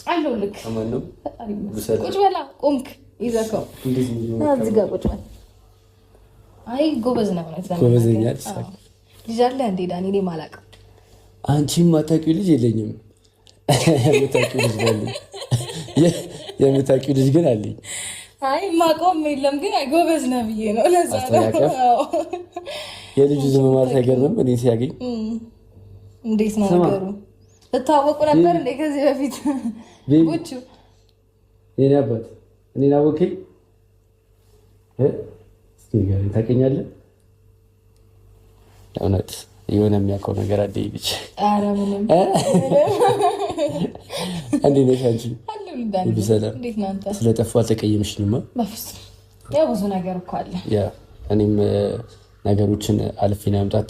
አለሁልህ። ቁጭ በላ፣ ቆምክ ይዘከው እዚህ ጋር ቁጭ በል። አይ ጎበዝ ነህ፣ ጎበዝ ነኝ። ልጅ አለ እንዴ ዳኒ? እኔም አላውቅም። አንቺም የማታውቂው ልጅ የለኝም። የምታውቂው ልጅ አለኝ። የምታውቂው ልጅ ግን አለኝ። አይ ማቆም የለም ግን ጎበዝ ነህ ብዬ ነው። ለዛ ነው። የልጁ ዝም ማለት አይገርምም? እኔ ሲያገኝ እንዴት ነው ነገሩ? ትተዋወቁ ነበር እንዴ ከዚህ በፊት? ቡቹ የኔ አባት እኔን አወከኝ? ታውቀኛለህ? እውነት የሆነ የሚያውቀው ነገር አለ ልጅ። ኧረ ምንም። እንዴት ነሽ አንቺ? ሁሉ ሰላም? ስለጠፋሁ አልተቀየምሽኝማ? በፍፁም። ያው ብዙ ነገር እኮ አለ። Yeah፣ እኔም ነገሮችን አልፌ ነው ያምጣት።